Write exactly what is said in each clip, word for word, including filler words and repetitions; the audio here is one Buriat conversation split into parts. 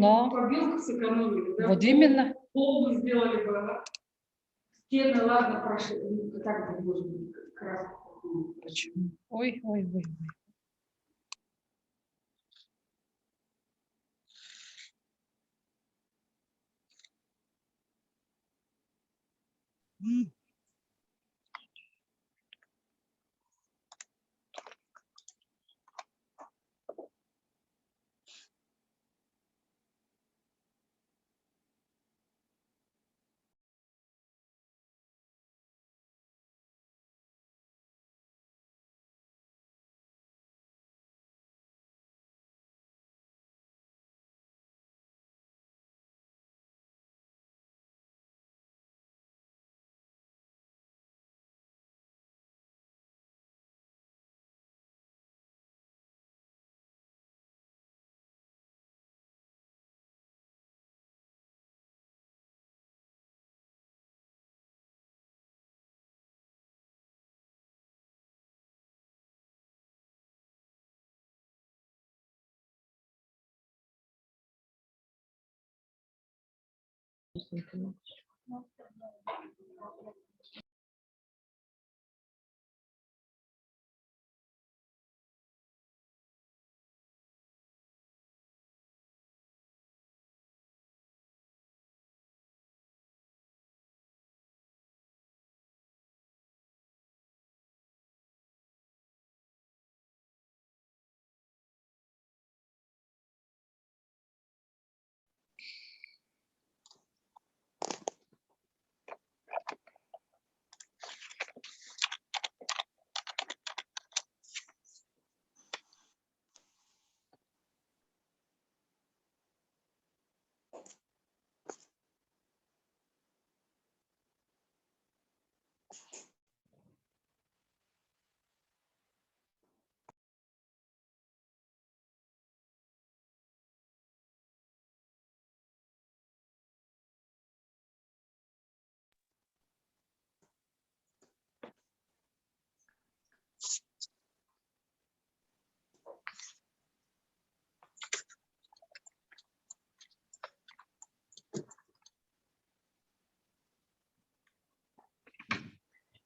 Но пробелка сэкономили, да? Вот именно. Пол бы сделали бы, а? Стены, ладно, прошли. Ну, так бы можно как раз. Почему? Ой, ой, ой, ой.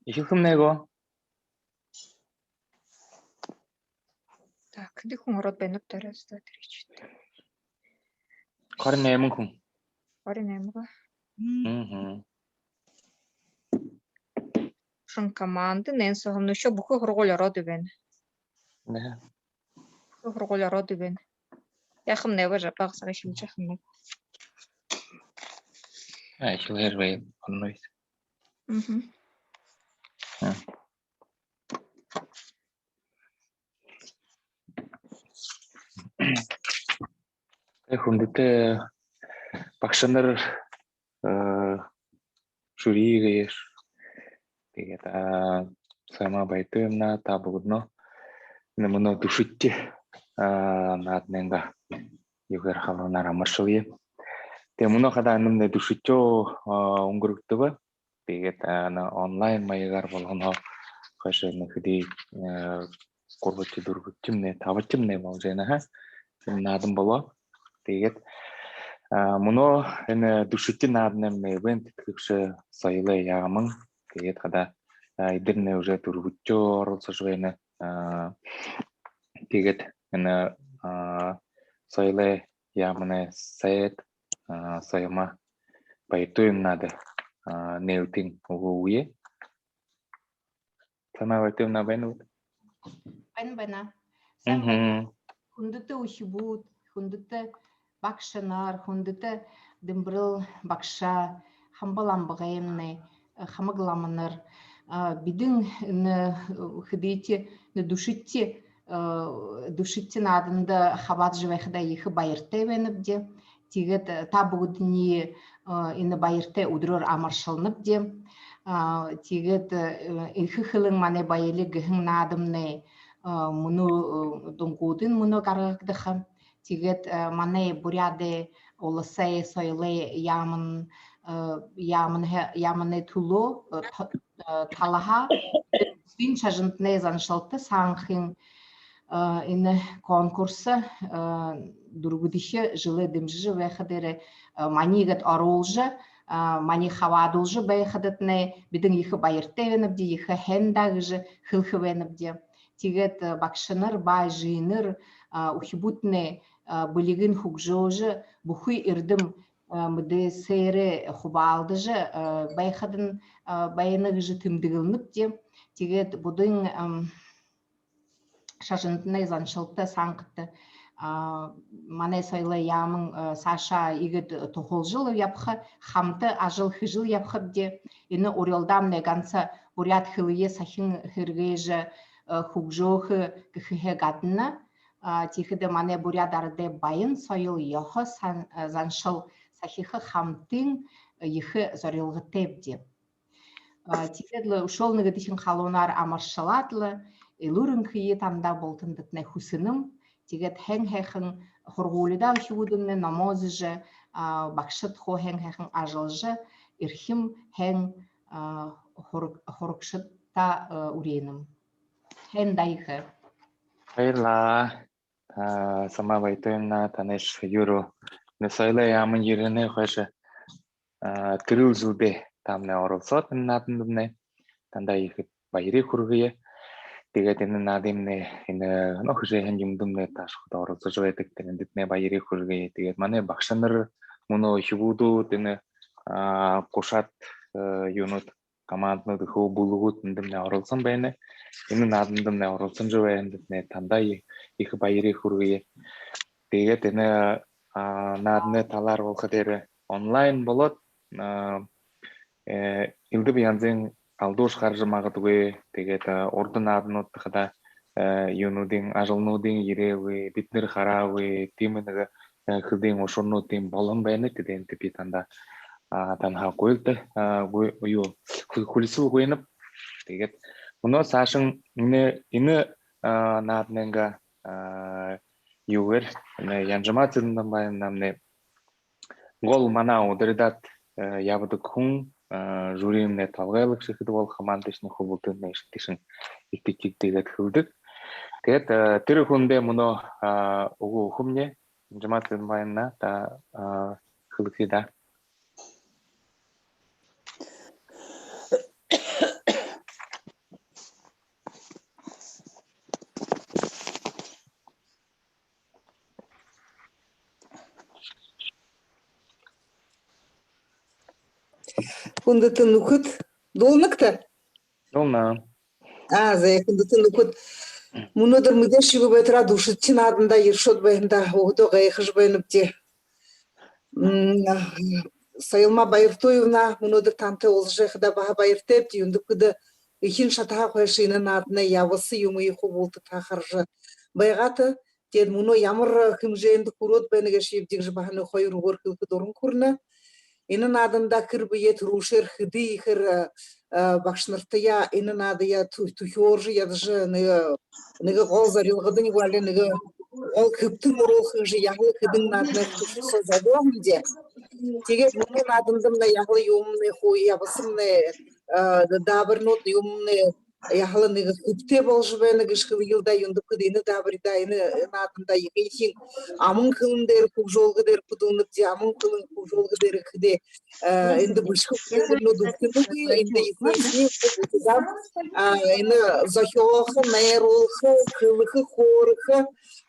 Эхилхэмнай гү? Так, хэды хүн ороод байнаб, таряастаа тэрэ ичээд. Хорин найман хүн. Хорин найман гү? Мгм. Шэн команда, нэн соһомношоо бүхы һургуули ороод байна. Нэ. Бүхы һургуули ороод байна. Яахамнай, бага сага эхилжэ яахамнай. А, эхилхэр бай, онно. Мгм. А. Э, хүндэтэ багшанар, э, жюри гээшэ. Тиигээд, а, Соёма Баятуевна, та бүгэдэниие мүнөө «Дүшэдхи», а, нааданайнгаа юугээр халуунаар амаршалая. Тиигээд мүнөө хадаа энэмнай дүшэдхи, а, үнгэргэгдэбэ. Тиигээд, а, на онлайн маягаар болгоно, хойшоо нэгэ хэды, э, гурбадахи, дүрбэдэхимнай, табадахимнай болжо байна, ха. Тиимэ наадан болоо. Тиигээд, а, мүнөө энэ дүшэдхи нааданаймнай эвент тэтгэгшэ Соёлой яаман. Тиигээд хадаа, а, эдэрнай уже дүрбэдэхеэ оролсожо байна. А, тиигээд энэ, а, Соёлой яаманай сайд, а, Соёма Баятуевнада, а, нээлтын үгэ үгэе. Соёма Баятуевна, байна гүт? Байна, байна. Сайн байна. Мгм. Хүндэтэ үхибүүд, хүндэтэ багшанар, хүндэтэ Дымбрыл багша, Хамба Ламбагаймнай, э, хамаг ламанар, а, бидэ энэ, э, хэдыдэхи, энэ дүшэдхи, э, дүшэдхи нааданда хабаадажа байхадаа ехэ баяртай байнабди. Тиигээд, э, та бүгэдэниие, э, энэ баяртай үдэрөөр амаршалнабди. А, тиигээд, э, «Эхэ хэлэн — манай баялиг» гэһэн наадамнай, э, мүнөө, э, дунгуудынь мүнөө гаргагдаха. Тиигээд, э, манай Буряадай уласай соёлой яаман, э, яаманһаа-, яаманай түлөө, э, та-, э, талаһаа, тиин шажантнай заншалта саанахин, э, энэ конкурс, э, дүрбэдэхи жэлээ дэмжэжэ байха дээрээ, а, маниигээд оруулжа, а, маниие хабаадуулжа байхадатнай бидэ ехэ баяртай байнабди, ехэ һайн даа гэжэ хэлэхэ байнабди. Тиигээд, а, багшанар, баажанар, а, үхибүүдтнай, а, бэлигынь хүгжөөжэ, бүхы эрдэм, а, мэдээсээрээ хубаалдажа, а, байхадань, а, байна гэжэ тэмдэглэнэбди. Тиигээд буддын, ам, шажантнай заншалта сангата, а, манай соёлой яаман, а, саашаа иигээд туһалжал ябаха, хамта ажал хэжэл ябахабди. Энэ урилдаамнай ганса буряад хэлые сахин һэргээжэ, а, хүгжөөхэ гэхэһээ гадна, а, тиихэдэ манай буряад арадай баян соёл, ёһо сан-, а, заншал сахиха хамтын, а, ехэ зорилготойбди. А, тиигээд лэ үшөөл нэгэдэхин халуунаар амаршалаад лэ, элүүр энхые танда бултандатнай хүсэнэм. Тиигээд һайн һайхан һургуулидаа үхибүүднай номоо үзэжэ, а, багшад хуу һайн һайхан ажаллажа, эрхим һайн, а, һур-, һурагшадтаа, а, үреэнэм. Һайн даа, ехэ. Баярлаа. А, Сама Баятуевна, танайш юрэ, нэ, соёлой яаман ерэһэнэй хойшо, а, түрэл зүүдээ таамнай оролсоод, энэ наадандамнай танда ехэ баярые хүргэе. Тиигээд энэ наадымнай, энэ, ну, хэжэһэн юумэндэмнай таашахада оролсожо байдаг тэрэндэтнай баярые хүргэе. Тиигээд манай багшанар, мүнөө үхибүүд, энэ, а, гушаад, э, юунууд, команданууд, ехэ бүлэгүүд эндэмнай оролсоһон байна. Энэ наадандамнай оролсожо байһандатнай танда е-, ехэ баярые хүргэе. Тиигээд энэ, а, нааданай талаар болохо дээрээ онлайн болоод, а, э, элдэб янзын алдууш гаража магадгүй. Тиигээд, а, урда наадануудта хадаа, э, юунуудынь, ажалнуудынь ерээгүй, бидэнэр хараагүй, тиимэ нэгэ, э, хэлэдэ ушарнууд тиимэ болоһон байна. Тэдээндэ би танда, а, танһаа гуйлда, а, гуй-, юу, хү-, хүлисэл гуйнаб. Тиигээд мүнөө саашань энэ, энэ, а, нааданайнгаа, а, юугээр, энэ Янжима Цыренбаевнамнай гол манай ударидаад, э, ябадаг хүн, э, жюримнай толгойлогшо гэхэдэ болохо, манда шэнэ хүбүүтэнэй шэнэ тиишэнь ититэйгээд хэлэдэг. Тиигээд, э, тэрэ хүндэ мүнөө, а, үгэ үгэхэмни. Янжима Цыренбаевна, та, а, хэлэхэ даа. Хүндэтэ нүхэд, дуулнагты? Дуулнаб. А, зай, хүндэтэ нүхэд. Мүнөөдэр мэдээшье үгы байтараа, дүшэдэхи наадандаа ерэшөөд байһандаа өөһэдөө гайхажа байнабди. М, Соёлма Баяртуевна, мүнөөдэр тантай уулзажа байхадаа баһа баяртайбди, юундэб гэхэдэ, эхин шатаһаа хойшо энэ нааданай ябаһан юумые хуу булта та хаража байгаат. Тиигээд мүнөө ямар хэмжээндэ хүрөөд байна гээшэбибди гэжэ баһа нэгэ хоёр үгөөр хэлэхэ дуран хүрэнэ. Энэ наадандаа хэр бэеэ түрүүшээр хэды ехээр, э, э, багшанартаяа энэ наадаяа тү-, түхеэржэ ядажа, нэгэ, нэгэ гол зорилгодонь, гол, нэгэ гол хэбтэн оруулха гэжэ яһала хэдэн нааданай туршада зобоо һэмди. Тиигээд мүнөө наадандамнай яһала юумэмнай хуу ябаһамнай, э, даабаринууд юумэмнай яһала нэгэ хэбтэй боложо байна гэжэ хэлэел даа, юундэб гэхэдэ, энэ даабаридаа, энэ наадандаа ехэнхинь аман хэлэн дээрэ хүгжөөлгэ дээрэ хүдэлнэбди, аман хэлэн хүгжөөлгэ дээрэ гэхэдээ, э, эндэ бэшэхэ хүүгэднүүд үгтэнэгүй, эндэ ехэнхинь хуу бултадаа, а, энэ зохёохо, найруулха, хэлэхэ, хөөрэхэ,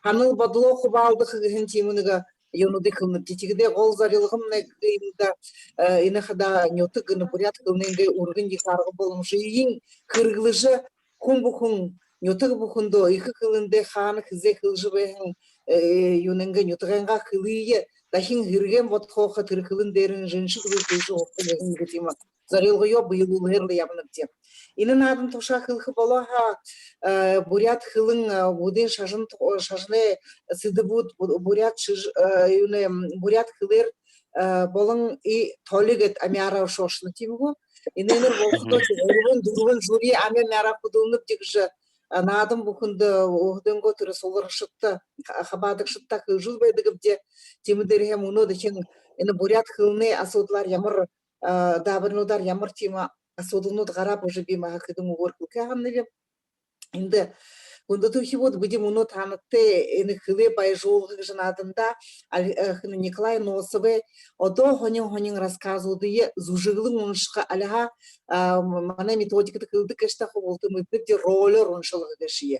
һанал бодолоо хубаалдаха гэһэн тиимэ нэгэ юунуудые хэлэнэбди. Тиигэхэдээ гол зорилгомнай гэхэдэ, э, энэ хадаа нютаг, энэ буряад хэлэнэйнгээ үргэн ехэ арга боломжыень хэрэглэжэ, хүн бүхэн, нютаг бүхэндөө ехэ хэлэндээ хаана хэзээ хэлэжэ байһан, э, юунэйнгээ, нютагайнгаа хэлые дахин һэргээн бодхоохо, тэрэ хэлэн дээрэнь жэншэг зуу хэлэжэ һургаха гэһэн нэгэ тиимэ зорилгоёо бэелүүлһээр лэ ябанабди. Энэ наадан тушаа хэлэхэ болоо һаа, э, буряад хэлэн, э, буддын шажан ту-, шажанай сэдэбүүд, бу-, буряад шиж-, э, юунэй, м, буряад хэлээр, э, болон и толи гээд амяараа ошоошоно, тиимэ гү? Энээнэр болоходоо, тиимэ, гурбан, дүрбэн жюри амяа амяараа хүдэлнэбди гэжэ, э, наадан бүхэндэ, өөһэдынгөө тэрэ сугларагшадта, ха-, хабаадагшадта хэлэжэл байдагбди. Тиимэ дээрэһээ мүнөө дахин энэ буряад хэлэнэй асуудалаар ямар, э, даабаринуудаар ямар тиимэ асуудалнууд гарааб гэжэ би маа хэдэн үгөөр хэлэхэ һананаб. Эндэ, хүндэтэ үхибүүд, бидэ мүнөө таанадтай энэ хэлээ баяжуулга гэжэ наадандаа, аль-, э, хэн, Николай Носовой одоо һонин-һонин рассказуудые зүжэглэн уншаха, али һаа, а, м-, манай методикада хэлэдэг гээшэ даа, хуу булта мэдэнэбди, ролёор уншалга гээшые.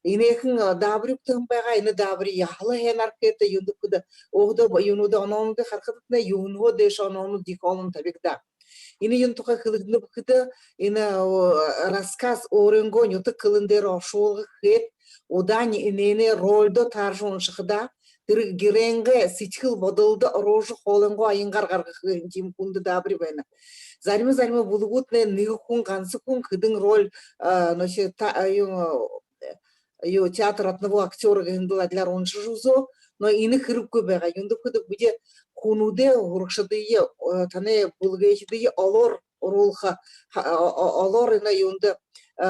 Энээхэн, а, даабари үгтэһэн байгаа, энэ даабари яһала һайнаар хэһэн, юундэб гэхэдэ, өөһэдөө ба-, юунуудые, онолнуудые харахадатнай, юунһээ дээшэ онолнууд ехэ олон табигдаа. Энэ юун тухай хэлэгдэнэб гэхэдэ, энэ, о, рассказ өөрынгөө нютаг хэлэн дээрэ оршуулга хээд, удаань энээнээ рольдо тааржа уншахадаа, тэрэ гэрэйнгээ сэдьхэл бодолдо оруулжа, хоолойнгоо аянгаар гаргаха гэһэн тиимэ хүндэ даабари байна. Зарима-зарима бүлэгүүдтнай нэгэ хүн, ганса хүн хэдэн роль, а, значит, та-, а, юу, юу, театр одного актёра гэһэндэл адляар уншажа үзөө. Но энэ хэрэггүй байгаа. Юундэб гэхэдэ, бидэ хүнүүдые, һурагшадые, э, танай бүлэгшэдые олоор оруулха, ха-, о-, о-, олоор энэ юундэ, э,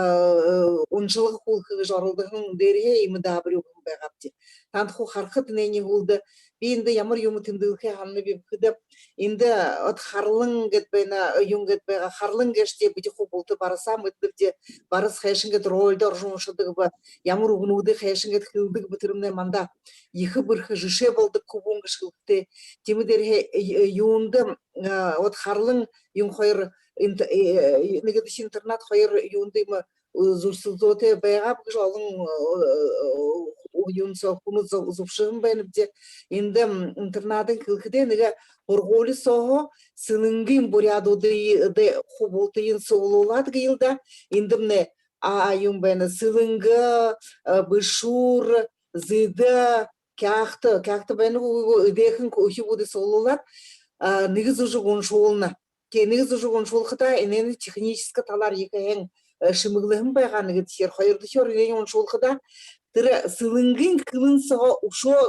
уншалга хүүлхэ гэжэ оролдоһон дээрэһээ иимэ даабари үгэһэн байгаабди. Таанад хуу харахат, энээниие һүүлдэ би эндэ ямар юумэ тэмдэглэхэ һананабиб гэхэдэ, эндэ вот харлан гээд байна, юун гээд байгаа, харлан гээшэдээ бидэ хуу булта барасаа мэдэнэбди, барас хайшан гээд рольдо оржо уншадаг бэ, ямар үгэнүүдые хайшан гээд хэлэдэг бэ, тэрэмнай манда ехэ бэрхэ жэшээ болодог хүбүүн гэжэ хэлэхэтэй. Тиимэ дээрэһээ, э, юундэ, э, вот харлан юун хоёр, интер-, э, нэгэдэхи интернат, хоёр юундэ иимэ, э, зүрсэлзөөтэй байгааб гэжэ олон, э, э, юун соо, хүнүүд зү-, зүбшэһэн байнабди. Эндэ, м, интернадынь хэлэхэдээ, нэгэ һургуули сооһоо Сэлэнгын буряадуудые, дэ, хуу бултыень суглуулаад гээл даа. Эндэмнай, а, юун байна, Сэлэнгэ, э, Бэшүүр, Зэдэ, Кяхта, Кяхта байна гү, үгы гү, эдеэхэн үхибүүдые суглуулаад, а, нэгэ зүжэг уншуулна. Тиигээд нэгэ зүжэг уншуулхадаа, энээнэй техническэ талаар ехэ һайн, э, шэмэглэһэн байгаа, нэгэдэхеэр. Хоёрдохёор, энээниие уншуулхадаа, тэрэ Сэлэнгын хэлэн соо үшөө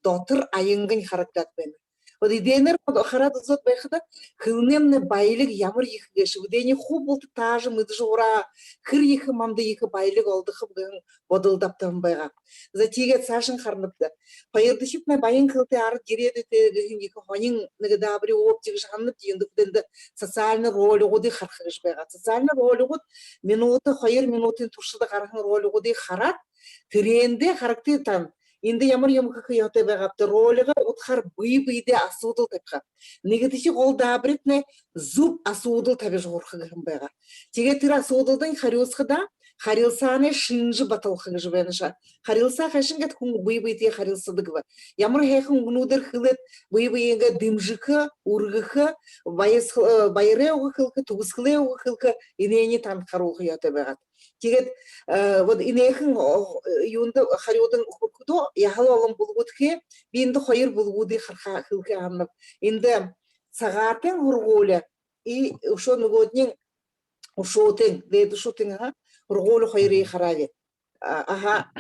дотор аянгань харагдаад байна. Вот эдээнээр хараад үзөөд байхада, хэлэнэймнай баялиг ямар ехэ гээшэб, эдэниие хуу булта таажа мэдэжэ һураа, хэр ехэ манда ехэ баялиг олдохоб гэһэн бодолдо абтаһан байгаа. За, тиигээд саашань харанабди. Хоёрдохитнай «Баян хэлэтэй арад ерээдүйтэй» гэһэн ехэ һонин нэгэ даабари үгөөбди гэжэ һананабди, юундэб гэхэдэ, эндэ социальна ролигуудые хараха гэжэ байгаа. Социальна ролигууд минута, хоёр минутын туршада гараһан ролигуудые хараад, тэрээндээ харагты тан, эндэ ямар юумэ хэхэ ёһотой байгаабта. Ролигой удхаар бэе бэедээ асуудал табиха. Нэгэдэхи гол даабаритнай зүб асуудал табижа һураха гэһэн байгаа. Тиигээд тэрэ асуудалдань харюусахадаа, харилсаанай шэнжэ баталха гэжэ байна шаа. Харилсаа хайшан гээд хүн бэе бэетэеэ харилсадаг бэ? Ямар һайхан үгэнүүдээр хэлээд, бэе бэеэ иигээд дэмжэхэ, үргэхэ, баяс-, э, баярай үгэ хэлэхэ, түгэсхэлэй үгэ хэлэхэ, энээниие тан харуулха ёһотой байгаат. Тиигээд, э, вот энээхэн, о, э, юундэ харюудань хүрэхэдөө, яһала олон бүлэгүүд хээ, би эндэ хоёр бүлэгүүдые хараха, хэлэхэ һананаб. Эндэ Сагаатайн һургуули и үшөө нүгөөдэнь Үшөөтын, Дээдэ Үшөөтын, аха, һургуули хоёрые харааб. А, аха.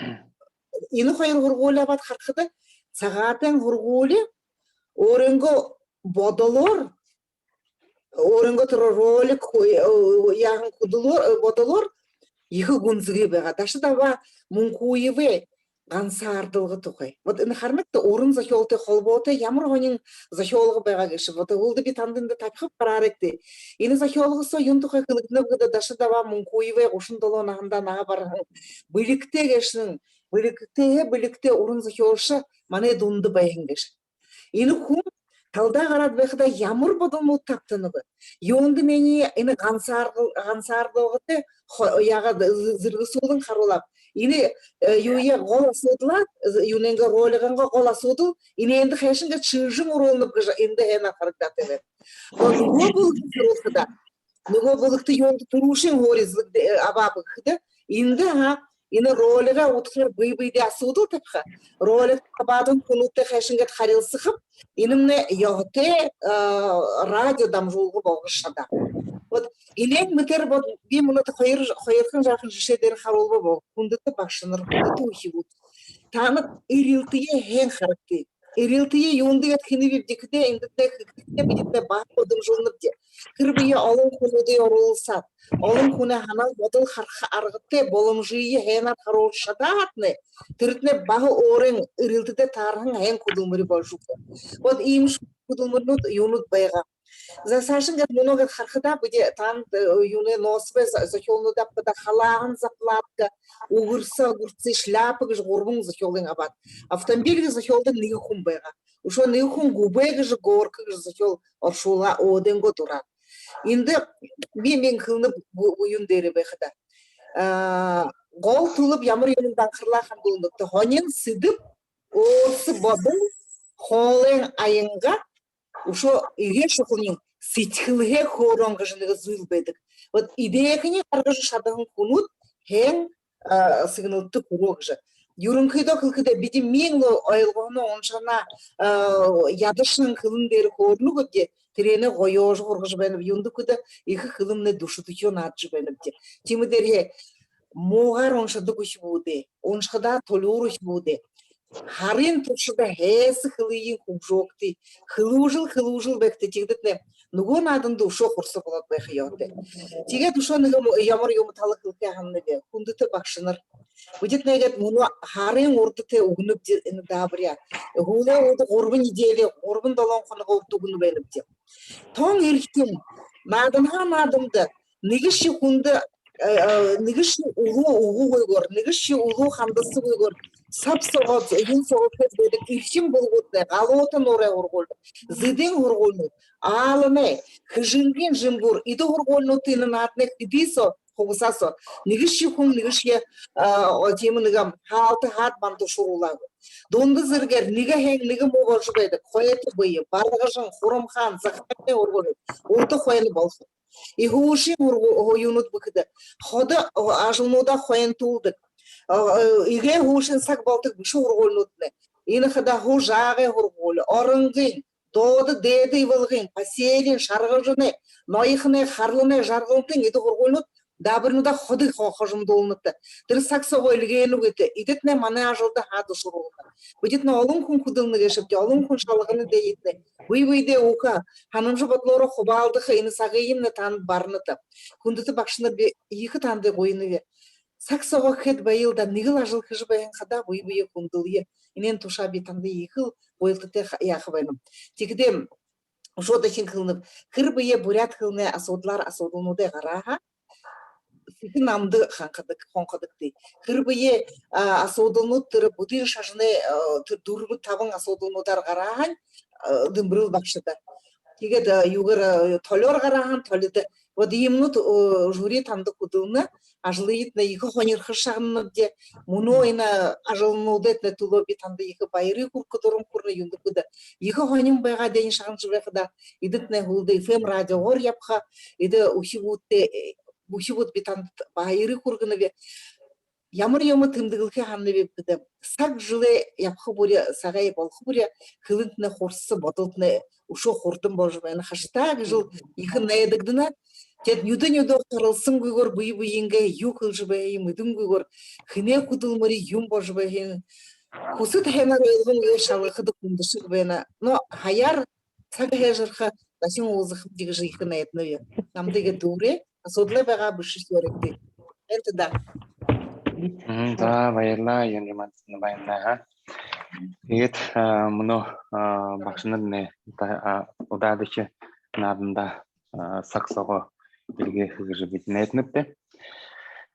Энэ хоёр һургуули абаад харахада, Сагаатайн һургуули өөрынгөө бодолоор, өөрынгөө тэрэ ролик, э, яаһан хүдэлөөр, э, бодолоор ехэ гүнзэгы байгаа. Дашадабаа Мункуевай гансаардалга тухай. Вот энэ харанагты, уран зохёолтой холбоотой ямар һонин зохёолго байгаа гээшэб. Вот һүүлдэ би танда эндэ табихаб, хараарагты. Энэ зохёолго соо юун тухай хэлэгдэнэб гэхэдэ, Дашадабаа Мункуевай гушан долоон наһандаа наһа бараһан, бэлигтэй гээшэнь, бэлигтэйһээ бэлигтэй уран зохёолшо манай дунда байһан гээшэ. Энэ хүн талдаа гараад байхадаа ямар бодолнууд табтана бэ? Юундэ минии энэ гансааргал-, гансаардалгатнай хо-, яагаад, э, зэргэсүүлэн харуулааб? Энэ, э, юуе гол асуудалаа, э, юунэйнгээ, ролигойнгоо гол асуудал, энээндэ хайшан гээд шэнжэн оруулнаб гэжэ эндэ һайнаар харагдаад байна. Но нүгөө бүлэгтэ харуулхада, нүгөө бүлэгтэ юундэ түрүүшын һуури эзэлэгдээ, э, абааб гэхэдэ, эндэ, ха, энэ ролигой удхаар бэе бэедээ асуудал табиха. Ролигтэ абааһан хүнүүдтэй хайшан гээд харилсахаб. Энэмнай ёһотой, э, радио дамжуулга болгожо шадаа. Вот энээн мэтээр вот би мүнөө хоёр, хоёрхон жаахан жэшээ дээрэ харуулбаб. Хүндэтэ багшанар, хүндэтэ үхибүүд, таанад эрилтые һайн харагты. Эрилтые юундэ гээд хэнэбибди гэхэдэ, эндэтнай хэгдэхэдээ бидэтнай баһа удамжалнабди. Хэрбээ олон хүнүүдые оруулсаад, олон хүнэй һанал бодол хараха аргатай боломжые һайнаар харуулжа шадаатнай, тэрэтнай баһа өөрын эрилтэдээ таарһан һайн хүдэлмэри болжо үгөө. Вот иимэ хүдэлмэринүүд, юунууд байгаа. За, саашань гээд мүнөө гээд харахада, бидэ танда, э, юунэй, ноособой за-, зохёолнуудаа абахада, халааһан заплатка, үгэрсэ, огурцы, шляпа гэжэ гурбан зохёолынь абаад. «Автомобиль» гэжэ зохёолдо нэгэ хүн байгаа. Үшөө нэгэ хүн «Губэ» гэжэ, горка гэжэ зохёол оршуулаа өөһэдынгөө дураар. Эндэ би, мин хэлэнэб гу-, гу-, юун дээрэ байхада. А, гол түлэб ямар юумэндэ анхаралаа хандуулнабта? Һонин сэдэб, өөрсэ бодол, хоолойн аянга, үшөө эгээ шухалынь сэдьхэлһээ хөөрөөн гэжэ нэгэ зүйл байдаг. Вот эдээхэниие гаргажа шадаһан хүнүүд һайн, а, сэгнэлтэдэ хүрөө гэжэ. Юрэнхыдөө хэлэхэдэ, бидэ миин лэ ойлгоһоноо, уншаһанаа, а, ядашаһан хэлэн дээрэ хөөрэнэ гүбди, тэрээнээ гоёожо һургажа байнаб. Юундэб гэхэдэ, ехэ хэлэмнай дүшэ дүтэ наадажа байнабди. Тиимэ дээрээ муугаар уншадаг үхибүүдээ, уншахадаа тулюур үхибүүдээ, һарын туршада һайса хэлыень хүгжөөгты, хэлүүжэл, хэлүүжэл байгты, тиигэдэтнай нүгөө нааданда үшөө хурса болоод байха ёһотой. Тиигээд үшөө нэгэ юм-, ямар юумэ тала хэлэхэ һананаб би, хүндэтэ багшанар. Бидэтнай гээд мүнөө һарын урда тээ үгэнэбди энэ даабаряа. Һүүлэй урда гурбан неделя, гурбан долоон хоног урда үгэнэ байнабди. Тон эрхим, нааданһаа нааданда нэгэшье хүндэ, э, э, нэгэшье үлүү үгэхэгүйгөөр, нэгэшье үлүү хандасагүйгөөр, саб соогоо, юун соогоо гээд байдаг эрхим бүлэгүүднай, Галуута нуурай һургуулинууд, Зэдын һургуулинууд, Ааланай, Хэжэнгын Жэмбүүр, эдэ һургуулинуудта энэ нааданай хэды соо, хугасаа соо нэгэшье хүн, нэгэшье, а, о, тиимэ нэгэ хаалта һаад, манда ушар уулаагүй. Дунда зэргээр нэгэ һайн, нэгэ муу боложо байдаг. Хойто бэе, Баргажан, Хурамхаан, Захааминай һургуулинууд урда хойно болохо. Иһүүшын һургу-, һу-, юунүүд бэ гэхэдэ, ходо, о, ажалнуудаа хойнтуулдаг. О, э, эгээ һүүшын саг болодог бэшэ һургуулинууднай. Энэ хадаа Һужаагай һургуули, Оронгын, Доодо Дээдэ Ивалгын, Посередин, Шаргажанай, Ноёхоной, Харланай, Жаргалантын, эдэ һургуулинууд даабаринуудаа ходо хо-, хожомдуулнат. Тэрэ саг соогоо эльгээнэгүйт. Эдэтнай манай ажалда һаад ушар уулна. Бидэтнай олон хүн хүдэлнэ гээшэбди, олон хүн шалгана даа эдэтнай. Бэе бэедээ үгэхэ, һанамжа бодолоороо хубаалдаха энэ сагыемнай танда баранат. Хүндэтэ багшанар, би ехэ танда гуйнаб. Саг соогоо хээд байял даа, нэгэл ажал хэжэ байһан хадаа бэе бэеэ хүндэлэе. Энээн тушаа би танда ехэл гуйлтатай ха-, яаха байнаб. Тиихэдээ үшөө дахин хэлэнэб. Хэрбээ буряад хэлэнэй асуудалаар асуудалнуудаа гараа һаа, сэхэ намда ханхадаг, хонходогты. Хэрбээ, а, асуудалнууд тэрэ буддын шажанай, а, тэрэ дүрбэ-табан асуудалнуудаар гараа һаань, а, Дэмбэрэл багшада. Тиигээд, а, юугээр, а, толёор гараа һаань, толидо. Вот иимэнүүд, а, жюри танда хүдэлнэ, ажалыетнай ехэ һонирхожо шагнанабди. Мүнөө энэ ажалнуудыетнай түлөө би танда ехэ баярые хүргэхэ дуран хүрэнэ, юундэб гэхэдэ, ехэ һонин байгаа даа энэ шагнажа байхада. Эдэтнай һүүлдэ эф эм радиогоор ябаха, эдэ үхибүүдтэ, э, үхибүүд, би танда баярые хүргэнэб. Ямар юумэ тэмдэглэхэ һананаб гэхэдэ, саг жэлээ ябаха бүри, сагай болохо бүри хэлэнтнай хурса, бодолтнай үшөө хурдан боложо байна. Хашатаа гэжэл ехэ найдагдана. Тиигээд нюдөө-нюдөө харалсангүйгөөр бэе бэеынгээ юу хэлэжэ байһые мэдэнгүйгөөр, хэнэй хүдэлмэри юун боложо байһые хүсэд һайнаар ойлгонгүй шалгахада хүндэшэг байна. Но һаяар саг һайжарха, дахин уулзахабди гэжэ ехэ найданаб. Намда иигээд дүүрээ, асуудал байгаа бэшэ, шүүрэгты. Энтэ даа. Мгм, за, баярлаа, Юни Манцна, баярлаа, ха. Тиигээд, а, мүнөө, а, багшанарнай, а, удаадахи нааданда, а, саг соогоо эльгээхэ гэжэ бидэ найданабди.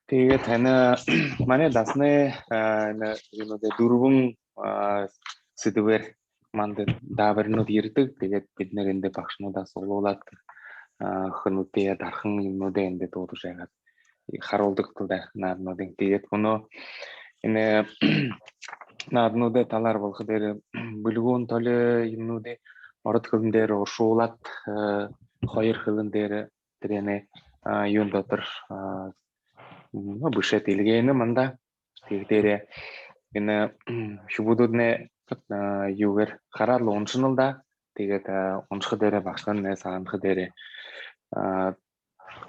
Тиигээд энэ манай дасанай, а, энэ юунүүдээ дүрбэн, а, сэдэбээр манда даабаринууд ерэдэг. Тиигээд бидэнэр эндэ багшануудаа суглуулаад, а, хүнүүдтээ дархан юумэнүүдээ эндэ дуудажа яагаад харуулдаг тал даа наадануудынь. Тиигээд мүнөө энэ наадануудай талаар болохо дээрэ бэлгүүн толи юумэнүүдые ород хэлэн дээрэ оршуулаад, э, хоёр хэлэн дээрэ тэрээнээ, а, юун дотор, а, ну, бэшээд эльгээнэ манда. Тиихэдээрээ энэ хүбүүднай, а, юугээр хараад лэ уншана л даа. Тиигээд, а, уншаха дээрээ багшанарнай саанаха дээрээ, а,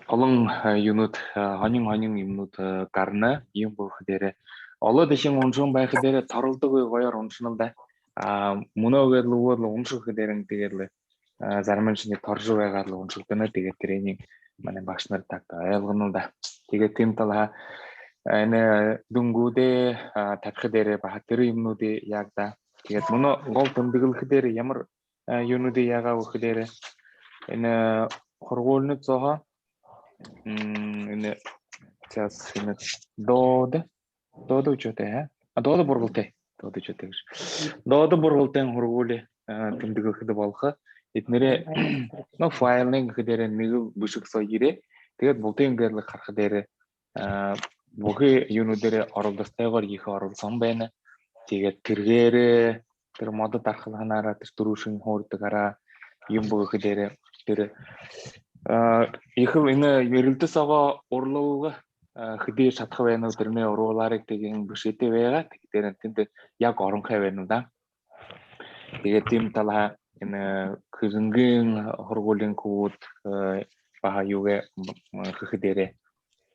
олон, а, юунүүд, а, һонин-һонин юумэнүүд, а, гарана. Юун болохо дээрээ олон дахин уншан байха дээрээ торолдогүй гоёор уншана л даа. А, мүнөө гээд лэ, үгөөд лэ уншаха дээрэнь тиигээд лэ, а, заримань шни торжо байгаад лэ уншагдана. Тиигээд тэрээниие манай багшанар так ойлгоно л даа. Тиигээд тиимэ талаһаа, а, энэ дүнгүүдээ, а, табиха дээрээ баһа тэрэ юумэнүүдые яаг даа. Тиигээд мүнөө гол тэмдэглэхэ дээрээ ямар, а, юунүүдые яагаа гэхэ дээрээ, энэ һургуулинууд сооһоо, м, энэ сейчас энэ Доодо, Доодо Үжөөтэй, а? А, Доодо Бургалтай. Доодо Үжөөтэй гэжэ. Доодо Бургалтайн һургуули, а, тэмдэглэхэдэ болохо. Эднэрэй, ну, файлнай гэхэдээрээ нэгэ бэшэг соо ерээ. Тиигээд бултыень гээд лэ харахадаараа, а, бүхы юунүүдээрээ оролдосотойгоор ехэ оролсоһон байна. Тиигээд тэргээрээ, тэрэ модо дархалһанаараа, тэрэ түрүүшын һуури гараа, юун бэ гэхэдээрээ, тэрэ, а, ехэл энэ эрилтэ соогоо уралалга, а, хэды шадаха байнаб, тэрэнэй уралаарай тиигэһэн бэшээтэй байгаа. Тиигээд тэндэ яг оронхой байнаб даа. Тиигээд тиимэ талаһаа энэ Хэжэнгын һургуулиин хүбүүд, э, баһа юугээ, м, хэхэдээрээ,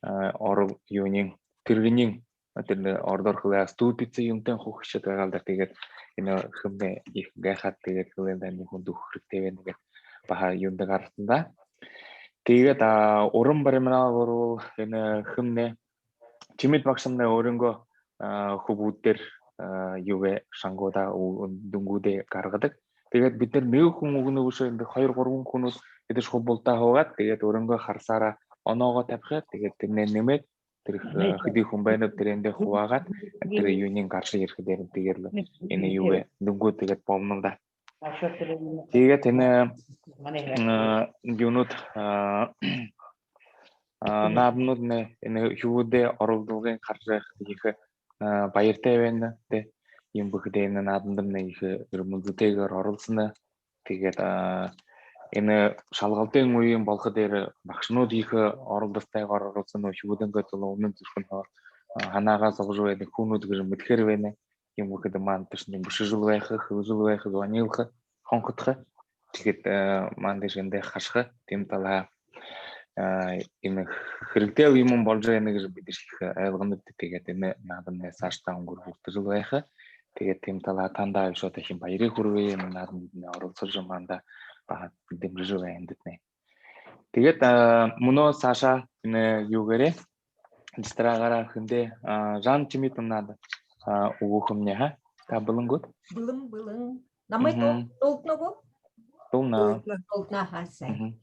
э, ород юуниинь, тэргэниинь, тэрэнэй ородоор хэлээ, ступица юумэтэй хүхэ шэд байгаа л даа. Тиигээд энэ хэмнай ехэ гайхаад, тиигээд хэлээ л даа, энэ хүндэ үгэхэ хэрэгтэй байна гээд, баһа юундэ гараһан даа. Тиигээд, а, уран баримнай болбол энэ хэмнай Чимит багшамнай өөрынгөө, а, хүбүүдээр, а, юугээ, шангуудаа, ү-, дүнгүүдээ гаргадаг. Тиигээд бидэнэр нэгэ хүн үгэнэ бэшэ, эндэ хоёр-гурбан хүнүүд эдэшье хубилалтада һуугаад, тиигээд өөрынгөө харасаараа оноогоо табиха, тиигээд тэрэнээ нэмээд, тэрэ, а, хэды хүн байнаб, тэрээндээ хубаагаад, тэрэ юуниинь гаража ерэхэдээрээ, тиигээд лэ энэ юугээ, дүнгүүд тиигээд болоно л даа. Тиигээд энэ, а, юунууд, а, а, нааданууднай энэ хүбүүдэй оролдолгыень хаража байхада ехэ, а, баяртай байна даа. Юун бэ гэхэдэ, энэ наадандамнай ехэ эрмэлзэлтэйгээр оролсоно. Тиигээд, а, энэ шалгалтын үеын болоходоо багшанууд ехэ оролдосотойгоор оролсоно, хүбүүдынгээ түлөө үнэн зүрхэнһөө, а, һанаагаа зобожо байдаг хүнүүд гэжэ мэдэхээр байна. Юун бэ гэхэдэ, манда тээшэнь бэшэжэл байха, хэлэжэл байха, звонилха, хонходохо. Тиигээд, э, манда тээшэнь эндэ хашаха, тиимэ талаһаа, э, энэ хэрэгтэйл юумэн боложо байна гэжэ бидэшье ехэ ойлгонобди. Тиигээд энэ наадамнай саашадаа үнгэргэгдэжэл байха. Тиигээд тиимэ талаһаа танда ехэ тиимэ баярые хүргэе, энэ наадамда оролсожо, манда баһа дэмжэжэ байһандатнай. Тиигээд, а, мүнөө саашаа, м, юугээрээ, дистрагаараа хэндээ, а, Жанна Чимитовнада, а, үгэхэмни, ха? Та бэлэн гүт? Бэлэн, бэлэн. Намайе дуу-, дуулдана гү? Дуулдана. Дуулдана, ха, сайн.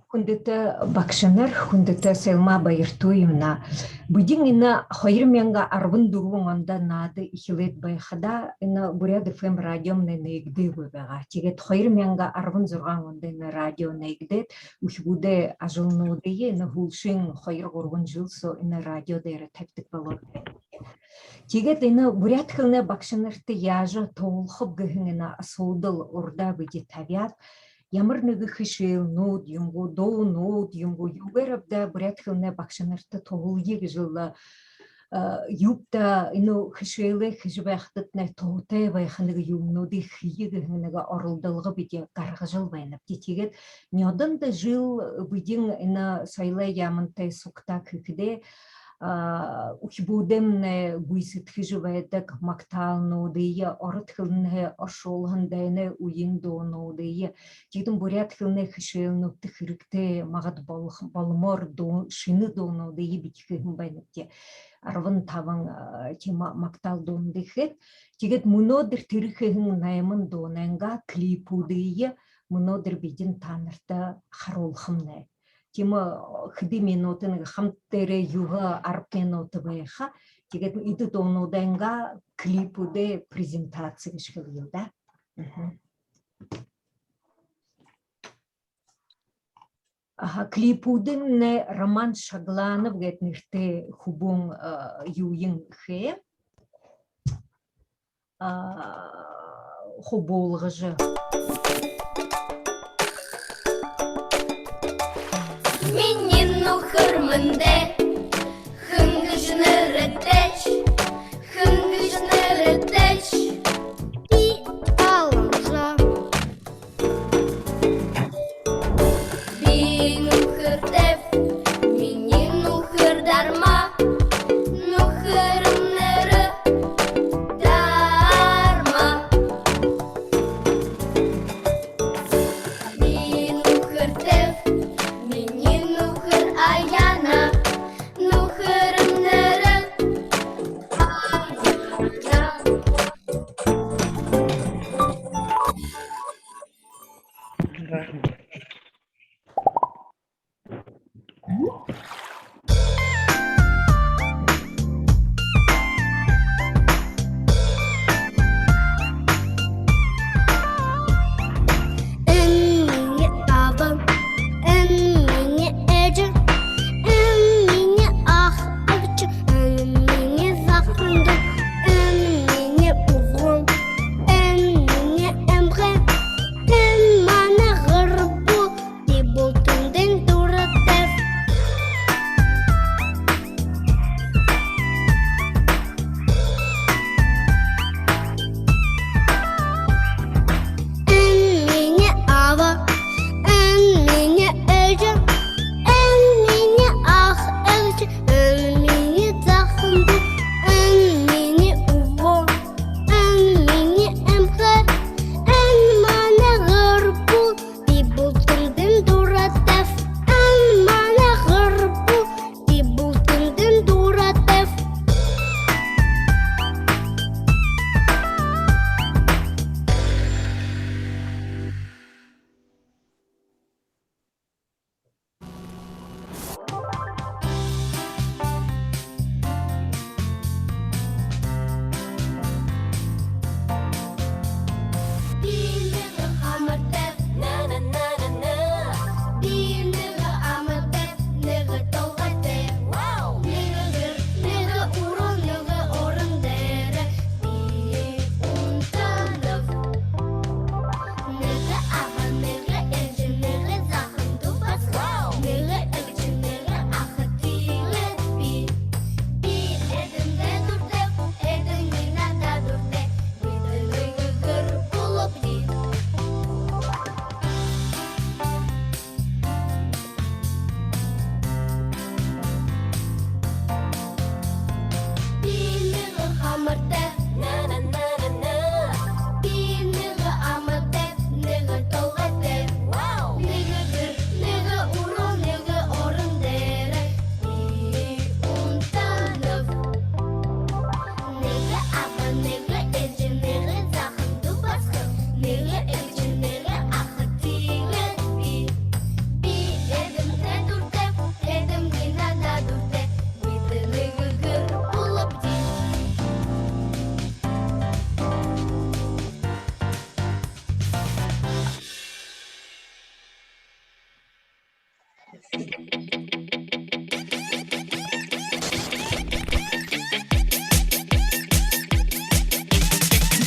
Хүндэтэ багшанар, хүндэтэ Сэлмэ Баяртуевна. Бидэн энэ хоёр мянга арбан дүрбэн ондо наада эхилээд байхадаа, энэ Буряад ФМ радиомнай нээгдээгүй байгаа. Тиигээд хоёр мянга арбан зургаан ондо энэ радио нээгдээд, үхибүүдэй ажалнуудые, энэ һүүлшын хоёр-гурбан жэл соо энэ радио дээрэ табидаг болоод байна. Тиигээд энэ буряад хэлэнэй багшанарта яажа туһалхаб гэһэн энэ асуудал урдаа бидэ табяад, ямар нэгэ хэшээлнүүд юм гү, дуунууд юм гү, юугээр бэ даа буряад хэлэнэй багшанарта туһалая гэжэ лэ, э, юуб даа, энэ хэшээлээ хэжэ байхадатнай туһатай байха нэгэ юумэнүүдые хэе гэһэн нэгэ оролдолго бидэ гаргажал байнабди. Тиигээд нёдондо жэл бидэн энэ соёлой яамантай сугтаа хэхэдээ, а, үхибүүдэймнай гүйсэдхэжэ байдаг магтаалнуудые, ород хэлэнһээ оршуулһан дайнай үеын дуунуудые, тиигээд буряад хэлэнэй хэшээлнүүдтэ хэрэгтэй магад бол-, боломоор дуу-, шэнэ дуунуудые бидэ хэһэн байнабди. Арбан табан, а, тиимэ магтаал дуунуудые хээд. Тиигээд мүнөөдэр тэрэ хэһэн найман дуунайнгаа клипүүдые мүнөөдэр бидэн таанарта харуулхамнай. Тиимэ, хэды минута, нэгэ хамта дээрээ юһэ-арбан минута байха. Тиигээд эдэ дуунуудайнгаа клипүүдэй презентаци гэжэ хэлэел даа. Мгм. Аха, клипүүдыемнай Роман Шагланов гээд нэрэтэй хүбүүн, а, юуень хээ. А, хубуулгажа. Минии нүхэр мэндэ, хэн гэжэ нэрэтэйбши, хэн гэжэ нэрэтэйбши. Би Алан лэ. Би нүхэртэйб, минии нүхэр Дарма, нүхэрэй нэрэ Дарма. Би нүхэртэйб, минии нүхэр Аяна, нүхэрэй нэрэ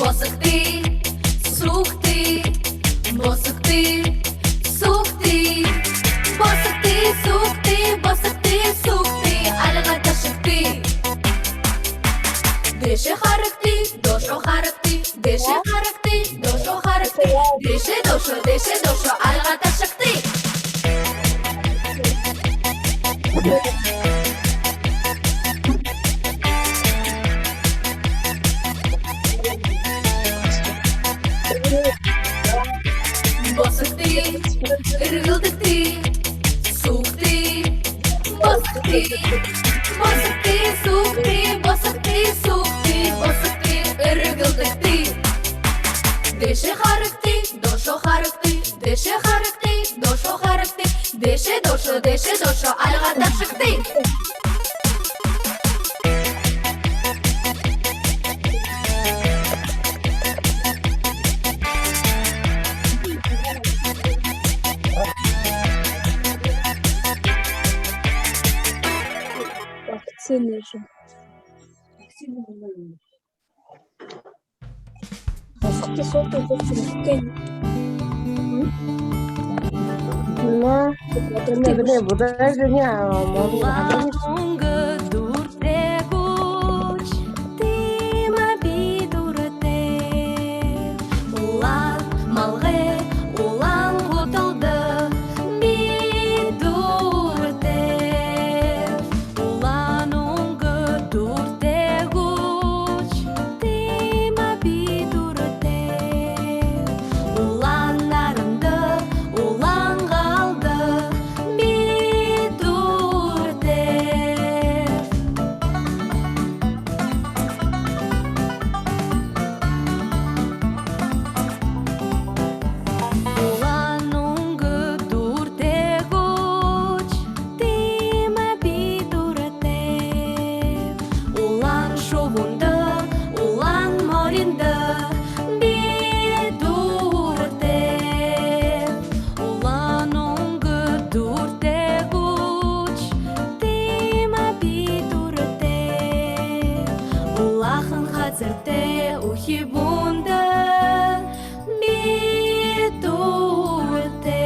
Босогты, суугты, босогты, суугты. Босогты, суугты, босогты, суугты. Альга ташагты. Дээшээ харагты, доошоо харагты, дээшээ харагты, доошоо харагты. Дээшээ, доошоо, дээшээ, доошоо, альга ташагты. Босогты, эргэлдэгты, суугты. Босогты, босогты, суугты, босогты, суугты, босогты, эргэлдэгты. Дээшээ харагты, доошоо харагты, дээшээ харагты, доошоо харагты, дээшээ, доошоо, дээшээ, доошоо, альга ташагты. Вакцина же. Вакцина. Босогты, суугты, босогты. Ма. Тэрэ бүдэ, бүдэ жэни, а, ма. Улаан үнгэ дүүртэ гүш, тиимэ би дүүртэ. Улаан малгай, улаан гуталда би дүүртэ. Улаан үнгэ дүүртэ гүш, тиимэ би дүүртэ. Улаан наранда, улаан галда би дүүртэ. Улаан үнгэ дүүртэ гүш, тиимэ би дүүртэ. Улаан шубуунда, улаан мориндо би дүүртэ. Улаан үнгэ дүүртэ гүш, тиимэ би дүүртэ. Улаахан газарта үхибүүндэ би дүүртэ.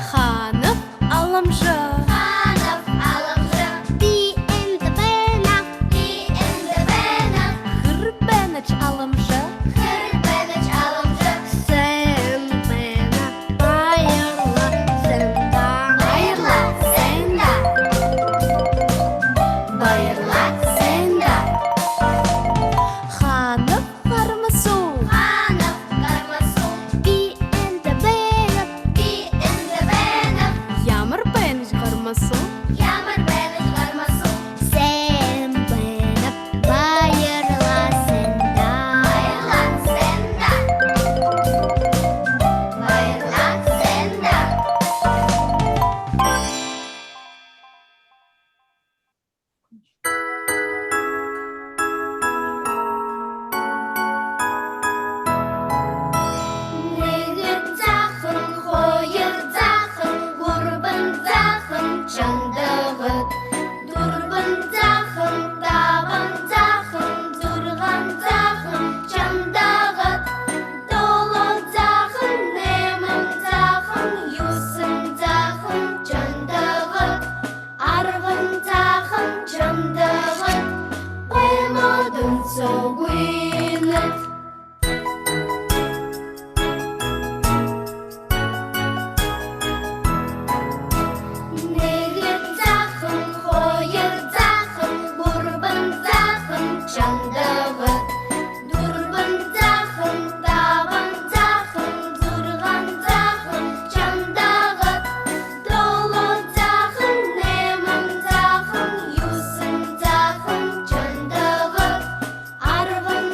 Хаанов Аламжа. Хаанов Аламжа. Би эндэ байна. Би эндэ байна. Хэр байнаш, Аламжа? Хэр байнаш, Аламжа? Сайн байна. Баярлаа, сайн даа. Баярлаа, сайн даа. Баярлаа, сайн даа. Хаанов Гармасуу. Хаанов Гармасуу. Би эндэ байна. Би эндэ байна. Ямар байнаш, Гармасуу? Ямар байнаш, Гармасуу? Сайн байна. Баярлаа, сайн даа. Баярлаа, сайн даа. Баярлаа, сайн даа. Нэгэн заахан, хоёр заахан, гурбан заахан, чандагад. Дүрбэн заахан, табан заахан, зургаан заахан, чандагад. Долоон заахан, найман заахан, юһэн заахан, чандагад. Арбан заахан, чандагад. Гуймодон соо гуйнат. Нэгэн заахан, хоёр заахан, гурбан заахан, чандагад. Дүрбэн заахан, табан заахан, зургаан заахан, чандагад. Долоон заахан, найман заахан, юһэн заахан, чандагад. Арбан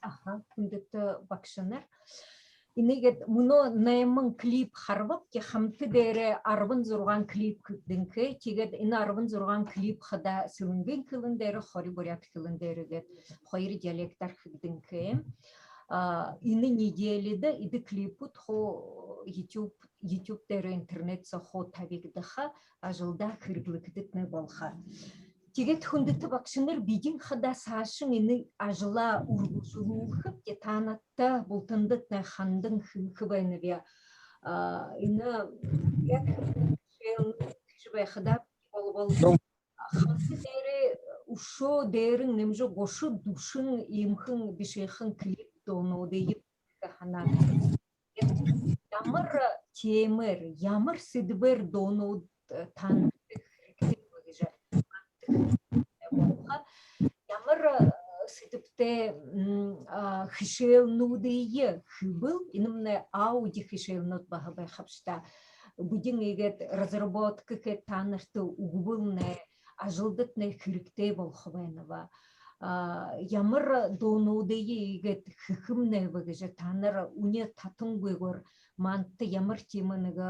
Аха, хүндэтэ багшанар. Энээгээд мүнөө найман клип харабабди, хамта дээрээ арбан зургаан клип хэгдэнхэй. Тиигээд энэ арбан зургаан клип хадаа сэлэнгын хэлэн дээрэ, хори буряад хэлэн дээрэ гээд хоёр диалектаар хэгдэнхэй. А, энэ неделидэ эдэ клипүүд хуу YouTube, YouTube дээрэ, интернет соо хуу табигдаха, ажалда хэрэглэгдэтнай болохо. Тиигээд, хүндэтэ багшанар, бидэ хадаа саашань энэ ажалаа үргэлжэлүүлхэбди, таанадта бултандатнай хандан хэлэхэ байнаб. А, энэ яг жэл гэжэ байхада болбол, хамта дээрээ үшөө дээрэнь нэмжэ гуша дүшэн иимэхэн бишыхан клип дуунуудые һанаа. Ямар темээр, ямар сэдэбээр дуунууд, э, таанадта хэрэгтэй бэ гэжэ хандаа болохо. Ямар, э, сэдэбтэй, м, а, хэшээлнүүдые хэбэл, энэмнай аудио хэшээлнүүд баһа байха бшуу даа. Бидэ иигээд разработка хээд таанарта үгэбэлнай, ажалдатнай хэрэгтэй болохо байнаб. А, ямар дуунуудые иигээд хэхэмнай бэ гэжэ таанар үнөө татангүйгөөр манда ямар тиимэ нэгэ,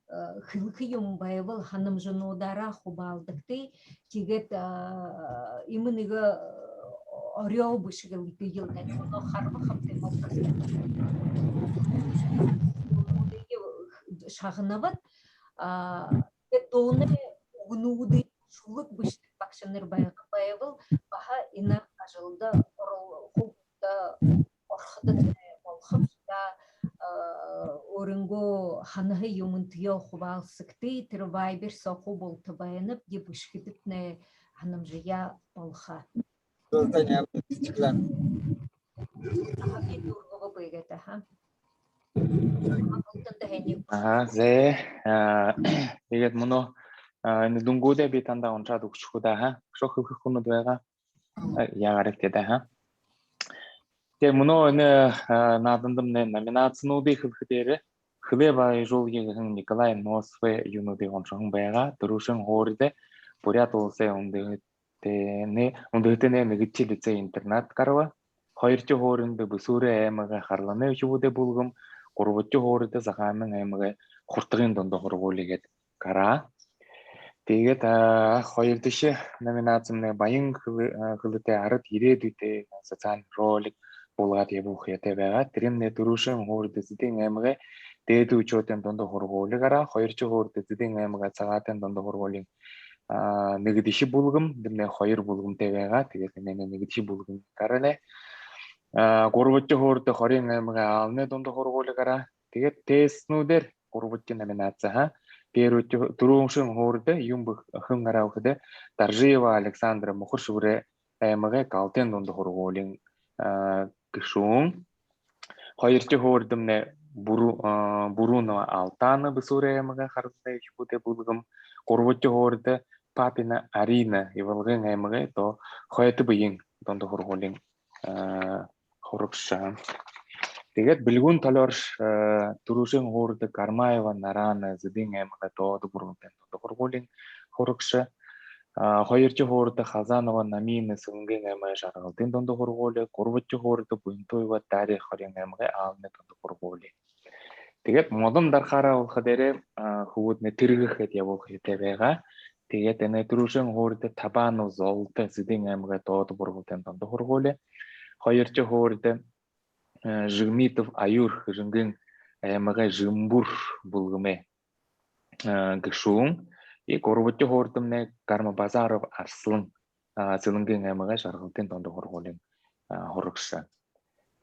э, хэлэхэ юм байбал, һанамжануудаараа хубаалдагты. Тиигээд, а, иимэ нэгэ, э, орёо бэшэгэл гээл даа, мүнөө харбахабди, тиимэ болтор. Шагнабад, а, тиигээд дуунай үгэнүүдые шүлэг бэшэдэг багшанар байгаа байбал, баһа энэ ажалда орол-, хубта орходотнай болохо бшуу даа. Э, өөрынгөө һанаһан юумэнтэеэ хубаалсагты, тэрэ Viber соо хуу булта байнабди, бэшэхэдэтнай һанамжаяа олохо. Задание определить. Аха, би дүүргэбэ бэгээд, аха. Аха, бултанда һайниие. Аха, зэ. А, тиигээд мүнөө, а, энэ дүнгүүдые би танда уншаад үгэшэхүү даа, аха. Үшөө хэлэхэ хүнүүд байгаа. А, яагаарайгты даа, аха. Тиигээд мүнөө энэ, а, наадандамнай номинацинуудые хэлэхэдээ, хэлээ баяжуулгын эгээн Николай Носовой юунуудые уншаһан байгаа. Түрүүшын һуурида Буряад Уласай үндэһэтэнэй, үндэһэтэнэй нэгэдэхи лицей-интернат гараба. Хоёрдохи һуурида Бэшүүрэй аймагай Харланай үхибүүдэй бүлгэм, гурбадахи һуурида Захааминай аймагай Хуртагын дунда һургуули гээд гараа. Тиигээд, а, хоёрдохи номинацимнай баян хэлэ-, а, хэлэтэй арад ирээдүйтэй социальный ролик буулгаад ябуулха ёһотой байгаа. Тэрэмнай түрүүшын һуурида Зэдын аймагай Дээдэ Үшөөтэйн дунда һургуули гараа, хоёрдохи һуурида Зэдын аймагай Сагаатайн дунда һургуулиин, а, нэгэдэхи бүлгэм, тэрэмнай хоёр бүлгэмтэй байгаа. Тиигээд энэнэй нэгэдэхи бүлгэм гараа лэ. А, гурбадахи һуурида Хориин аймагай Аалнай дунда һургуули гараа. Тиигээд тестнүүдээр гурбадахи номинаци, аха. Первый, түрүүшын һуурида юун бэ, хэн гараа гэхэдэ, Доржиева Александра, Мухар-Шэбэрэй аймагай Галтайн дунда һургуулиин, а, гэшүүн. Хоёрдохи һууридамнай Буру-, а, Бурунова Алтана, Бэшүүрэй аймагай Харланай үхибүүдэй бүлгэм. Гурбадахи һуурида Папина Арина, Ивалгын аймагай, тоо Хойто Бэеын дунда һургуулиин, а, һурагша. Тиигээд Бэлигүүн Толёоршо, э, түрүүшын һуурида Гармаева Нарана, Зэдын аймагай Доодо Бургалтайн дунда һургуулиин һурагша. А, хоёрдохи һуурида Хазанова Намина, Сэлэнгын аймагай Жаргалдын дунда һургуули, гурбадахи һуурида Буянтуева Дарья, Хориин аймагай Аалнай дунда һургуули. Тиигээд модон дархаараа болохо дээрээ, а, хүбүүднай тэргэ хээд ябуулха ёһотой байгаа. Тиигээд энэ түрүүшын һуурида Табанов Золто, Зэдын аймагай Доодо Бургалтайн дунда һургуули. Хоёрдохи һуурида, э, Жигмитов Аюр, Хэжэнгын аймагай Жэмбүр бүлгэмэй, э, гэшүүн. И гурбадахи һууридамнай Гармабазаров Арсалан, а, Сэлэнгын аймагай Жаргалдын дунда һургуулиин, а, һурагша.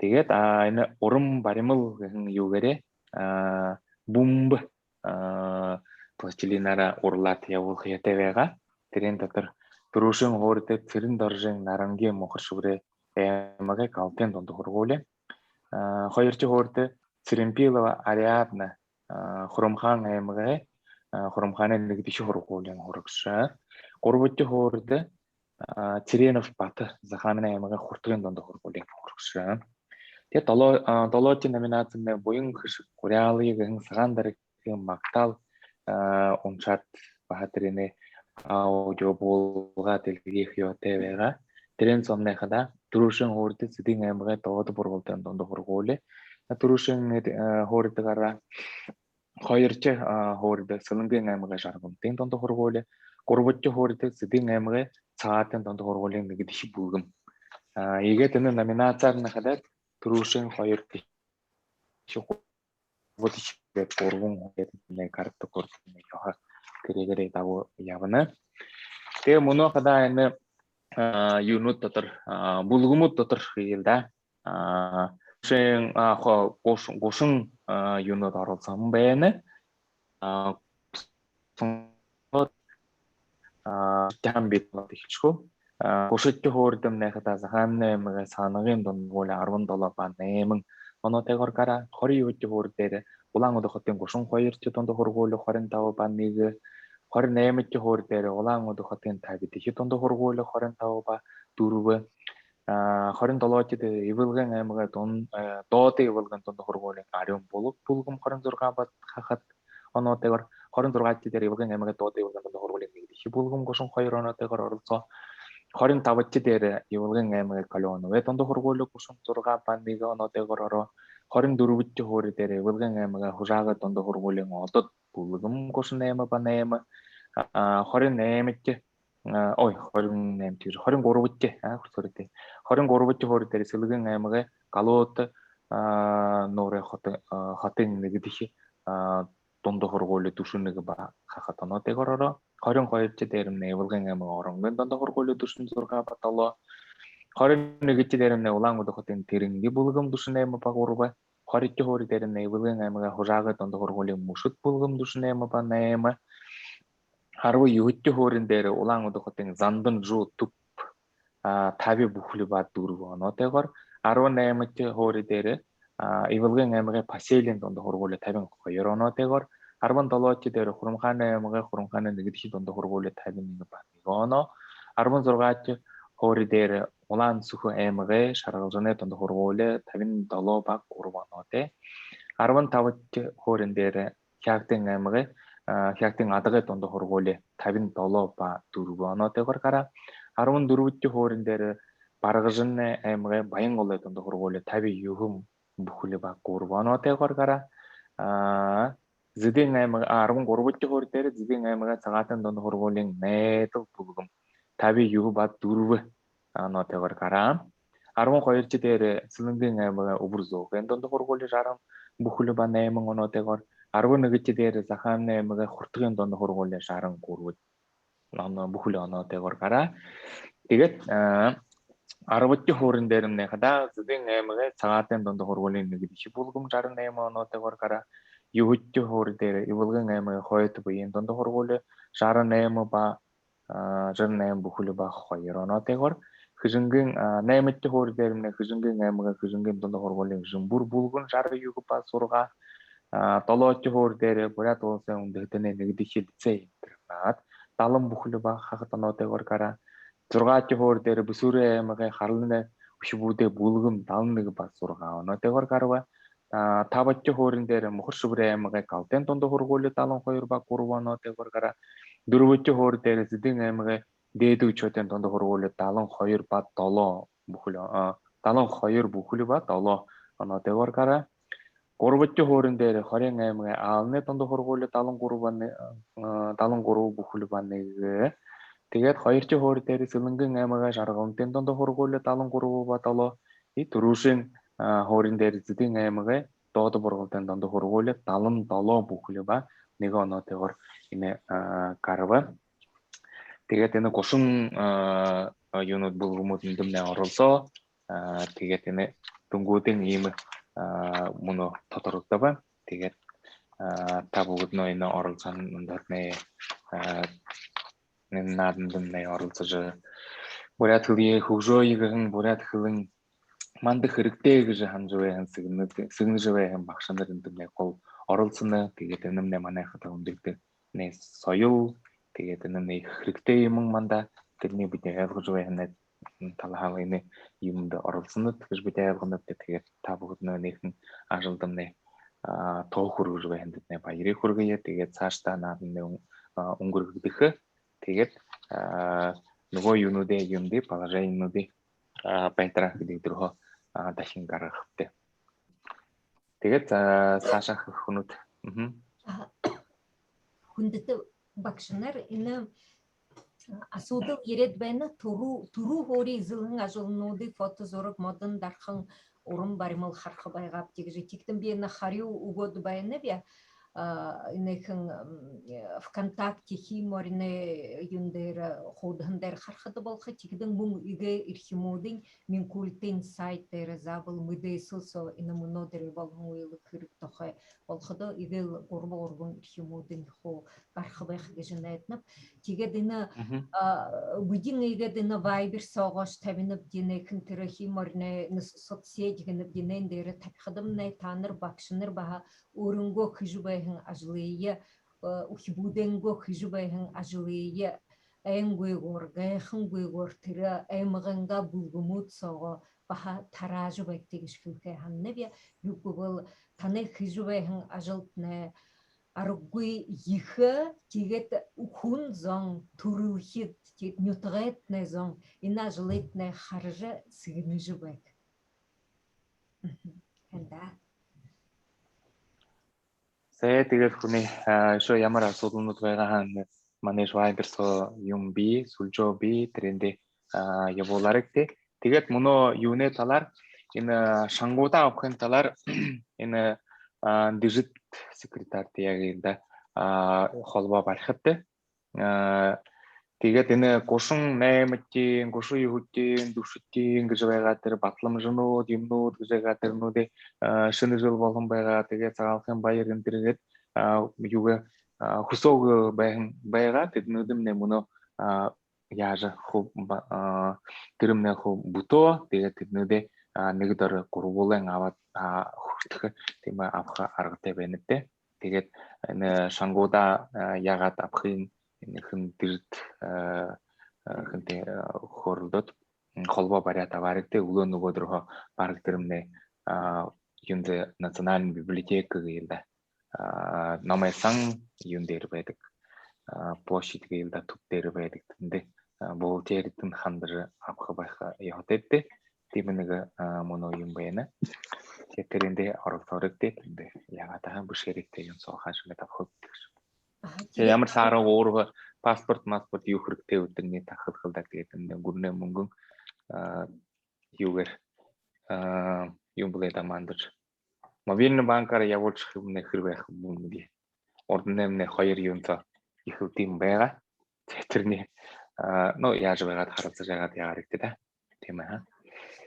Тиигээд, а, энэ уран баримал гэһэн юугээрээ, а, бүмбэ, а, пластилинаараа урлаад ябуулха ёһотой байгаа. Тэрэн дотор түрүүшын һуурида Цырен-Доржын Наранги, Мухар-Шэбэрэй аймагай Галтайн дунда һургуули. А, хоёрдохи һуурида Цыремпилова Ариадна, а, Хурамхаан аймагай, а, Хурамхаанай нэгэдэхи һургуулиин һурагша. Гурбадахи һуурида, а, Цыренов Бата, Захааминай аймагай Хуртагын дунда һургуулиин һурагша. Тиигээд долоо-, а, долоодохи номинацимнай «Буян хэшэг Гуряалые» гэһэн Сагаан Дарагын магтаал, а, уншаад, баһа тэрэнээ аудио буулгаад эльгээхэ ёһотой байгаа. Тэрэн соомнай хадаа Түрүүшын һуурида Зэдын аймагай Доодо Бургалдайн дунда һургуули. Түрүүшын, э, һуурида гараа. Хоёрдохи, а, һуурида Сэлэнгын аймагай Жаргалантын дунда һургуули. Гурбадахи һуурида Зэдын аймагай Сагаатайн дунда һургуулиин нэгэдэхи бүлгэм. А, иигээд энэ номинациярнь хадаа түрүүшын, хоёрдохи, гурбадахи гээд гурбан һуурида нэгэ гарадаг, гурбан нэгэ ёһо тэрэгээрээ дабаа ябана. Тиигээд мүнөө хадаа энэ, а, юунууд дотор, а, бүлгэмүүд дотор хэел даа. А, шэн, а, хо-, гуш-, гушан, а, юунууд оролсоһон байна. А, а, тиихэдэ бидэ эхилхэбди. А, гушадахи һуурида хадаа Захааминай аймагай Саганагын дунда һургуули арбан долоо ба найман оноотойгоор гараа. Хорин юһэдэхи һуури дээрэ Улаан-Үдэ хотын гушан хоёрдохи дунда һургуули хорин таба ба нэгэ. Хорин наймадахи һуури дээрэ Улаан-Үдэ хотын табидахи дунда һургуули хорин таба ба дүрбэ. А, хорин долоодохи дээрэ Ивалгын аймагай дун-, э, Доодо Ивалгын дунда һургуулиин Арюун Булаг бүлгэм хорин зургаа ба хахад оноотойгоор, хорин зургаадахи дээрэ Ивалгын аймагай Доодо Ивалгын дунда һургуулиин нэгэдэхи бүлгэм гушан хоёр оноотойгоор оролсоо. Хорин табадахи дээрэ Ивалгын аймагай Каленовай дунда һургуули гушан зургаа ба нэгэ оноотойгоор ороо. Хорин дүрбэдэхи һуури дээрэ Ивалгын аймагай Хужаагай дунда һургуулиин Одод бүлгэм гушан найма ба найма. А, хорин наймадахи, а, ой, хорин наймадахи гэжэ, хорин гурбадахи, а, хүрсөөрэй. Хорин гурбадахи һуури дээрэ Сэлэнгын аймагай Галуута, а, нуурай хото-, а, хотын нэгэдэхи, а, дунда һургуули дүшэн нэгэ ба хахад оноотойгоор ороо. Хорин хоёрдохи дээрэмнай Ивалгын аймагай Оронгын дунда һургуули дүшэн зургаа ба долоо. Хорин нэгэдэхи дээрэмнай Улаан-Үдэ хотын Тэрэнги бүлгэм дүшэн найма ба гурба. Хоридохи һуури дээрэмнай Ивалгын аймагай Хужаагай дунда һургуулиин Мүшэд бүлгэм дүшэн найма ба найма. Арбан юһэдэхи һуури дээрэ Улаан-Үдэ хотын Зандан-Жуу түб, а, таби, бүхэли ба дүрбэ оноотойгоор. Арбан наймадахи һуури дээрэ, а, Ивалгын аймагай Поселиин дунда һургуули табин хоёр оноотойгоор. Арбан долоодохи дээрэ Хурамхаанай аймагай Хурамхаанай нэгэдэхи дунда һургуули табин нэгэ ба нэгэ оноо. Арбан зургаадахи һуури дээрэ Улаан-Сүхэ аймагай Шаргалжанай дунда һургуули табин долоо ба гурба оноотой. Арбан табадахи һуури дээрэ Хяагтын аймагай, а, Хяагтын Адагай дунда һургуули табин долоо ба дүрбэ оноотойгоор гараа. Арбан дүрбэдэхи һуури дээрэ Баргажанай аймагай Баянголой дунда һургуули табин юһэн бүхэли ба гурба оноотойгоор гараа. А, Зэдын аймаг-, а, арбан гурбадахи һуури дээрэ Зэдын аймагай Сагаатайн дунда һургуулиин Найдал бүлгэм табин юһэ ба дүрбэ оноотойгоор гараа. Арбан хоёрдохи дээрэ Сэлэнгын аймагай Үбэр Зөөхэй дунда һургуули жаран бүхэли ба найман оноотойгоор. Арбан нэгэдэхи дээрэ Захааминай аймагай Хуртагын дунда һургуули жаран гурба оноо, бүхэли оноотойгоор гараа. Тиигээд, а, арбадахи һуури дээрэмнай хадаа Зэдын аймагай Сагаатайн дунда һургуулиин нэгэдэхи бүлгэм жаран найма оноотойгоор гараа. Юһэдэхи һуури дээрэ Ивалгын аймагай Хойто Баян дунда һургуули жаран найма ба, а, жаран найма бүхэли ба хоёр оноотойгоор. Хэжэнгын, а, наймадахи һуури дээрэмнай Хэжэнгын аймагай Хэжэнгын дунда һургуулиин Жэмбүр бүлгэм жаран юһэ ба зургаа. А, долоодохи һуури дээрэ Буряад Уласай үндэһэтэнэй нэгэдэхи лицей-интернат далан бүхэли ба хахад оноотойгоор гараа. Зургаадахи һуури дээрэ Бэшүүрэй аймагай Харланай үхибүүдэй бүлгэм далан нэгэ ба зургаа оноотойгоор гараба. А, табадахи һуури дээрэ Мухар-Шэбэрэй аймагай Галтайн дунда һургуули далан хоёр ба гурба оноотойгоор гараа. Дүрбэдэхи һуури дээрэ Зэдын аймагай Дээдэ Үшөөтэйн дунда һургуули далан хоёр ба долоо бүхэли, а, далан хоёр бүхэли ба долоо оноотойгоор гараа. Гурбадахи һуури дээрэ Хориин аймагай Аланай дунда һургуули далан гурба, а, далан гурба бүхэли ба нэгэ. Тиигээд хоёрдохи һуури дээрэ Сэлэнгын аймагай Жаргалантын дунда һургуули далан гурба ба долоо. И түрүүшын, а, һуури дээрэ Зэдын аймагай Доодо Бургалдайн дунда һургуули далан долоо бүхэли ба нэгэ оноотойгоор энэ, а, гараба. Тиигээд энэ гушан, а, юунууд, бүлгэмүүд эндэмнай оролсоо. А, тиигээд энэ дүнгүүдынь иимэ, а, мүнөө тодорхойлогдобо. Тиигээд, а, та бүгэдэнь энэ оролсоһон дундатнай, а, энэ наадандамнай оролсожо, буряад хэлые хүгжөөе гэһэн, буряад хэлэн манда хэрэгтэй гэжэ һанажа байһан, сэгнэ-, сэгнэжэ байһан багшанар эндэмнай гол оролсоно. Тиигээд энэмнай манай хадаа үндэгдэнэй соёл. Тиигээд энэмнай хэрэгтэй юумэн манда. Тэрэниие бидэ ойлгожо байһанай талаһаа энэ юумэндэ оролсонот гэжэ бидэ ойлгонобди. Тиигээд та бүгэдэнэй энэхэн ажалдамнай, а, тоо хүргэжэ байһандатнай баярые хүргэе. Тиигээд саашадаа наадандамнай үн-, а, үнгэргэгдэхэ. Тиигээд, а, нүгөө юунүүдые, юумэндэ, положенинүүдые а, байтараа хэды үдэрһөө, а, дахин гаргахабди. Тиигээд, а, саашаа хэхэнүүд. Мгм. Хүндэтэ багшанар, энэ асуудал ерээд байна. Түрүү, түрүү һуури эзэлһэн ажалнуудые фото, зураг, модон, дархан, уран баримал хараха байгаабди гэжэ. Тиихэдэнь би энэ харюу үгөөд байнаб. А, энэхэн, м, э, ВКонтакте, Хии мориной юун дээрэ, хуудаһан дээрэ харахада болохо. Тиихэдэнь мүн эгээ эрхимүүдынь Минкультын сайт дээрэ заабол мэдээсэл соо энэ мүнөөдэр болоһон үйлэ хэрэг тухай болоходо, эгээл гурба-гурбан эрхимүүдынь хуу гараха байха гэжэ найданаб. Тиигээд энэ, Мгм. а, бидэн иигээд энэ Viber соогоош табинабди, энэхэн тэрэ Хии мориной н-, соцсеть гэнэбди, энээн дээрэ табихадамнай таанар багшанар баһа өөрынгөө хэжэ байһан ажалые, э, үхибүүдэйнгөө хэжэ байһан ажалые айнгүйгөөр, гайхангүйгөөр тэрэ аймагайнгаа бүлгэмүүд соогоо баһа тараажа байгты гэжэ хэлэхэ һананаб. Юуб гэбэл, танай хэжэ байһан ажалтнай аргагүй ехэ, тиигээд хүн зон, түрэлхид, тиигээд нютагайтнай зон энэ ажалыетнай хаража, сэгнэжэ байг. Мгм. Һайн даа. Зэ, тиигээд хүнэй, а, үшөө ямар асуудалнууд байгаа һаа, манай Viber соо юм бии, сүлжээ бии, тэрээндэ, а, ябуулаарайгты. Тиигээд мүнөө юунэй талаар, энэ, а, шангуудаа абахын талаар энэ, а, Дижит секретарьтай яагыел даа, а, холбоо барихат даа. А, тиигээд энэ гушан наймадахиин, гушан юһэдэхиин, дүшэдэхиин гэжэ байгаа тэрэ баталамжанууд, юумэнүүд гэжэ байгаа тэрэнүүдые, а, шэнэ жэл болоһон байгаа, тиигээд Сагаалганай баяр, энэ тэрэ гээд, а, юугээ, а, хүсөөгүй байһан байгаа, тэдэнүүдыемнай мүнөө, а, яажа хуу ба-, а, тэрэмнай хуу бүтөө, тиигээд тэдэнүүдые, а, нэгэ доро гурбуулан абаад, а, хүртэхэ, тиимэ абаха аргатай байнабди. Тиигээд энэ шангуудаа, а, яагаад абахын, энэ хэн Дижит, а, а, хэнтэй, а, хөөрэлдөөд, м, холбоо бариад абаарайгты, үглөөнэй, үглөөдэрһөө бараг тэрэмнай, а, юундэ, национальна библиотека гээл даа, а, номой сан юун дээрэ байдаг, а, площадь гээл даа, түб дээрэ байдаг, тэндэ, а, бухгалтеридэнь хандажа абаха байха ёһотойбди. Тиимэ нэгэ, а, мүнөө юм байна. Тиигээд тэрээндэ оролдоорайгты, тэндэ яагаад һаа бэшээрэгты, юун соохоо шэнги абаха гэжэ. Аха, тиигээд ямар саарһаа өөрөө паспорт, маспорт юу хэрэгтэй, үтэрнэй тахалхалдаг, тиигээд энэ гүрэнэй мүнгэн, а, юугээр, а, юм бэлэй даа, мандажа. Мобильна банкаар ябуулжа хэбэмнай хэр байха юм бэ? Урданаймнай хоёр юун соо эхилтын байгаа. Тиигээд тэрэнэй, а, ну, яажа байгаад, харалсажа байгаад ябаарайгты даа. Тиимэ, аха.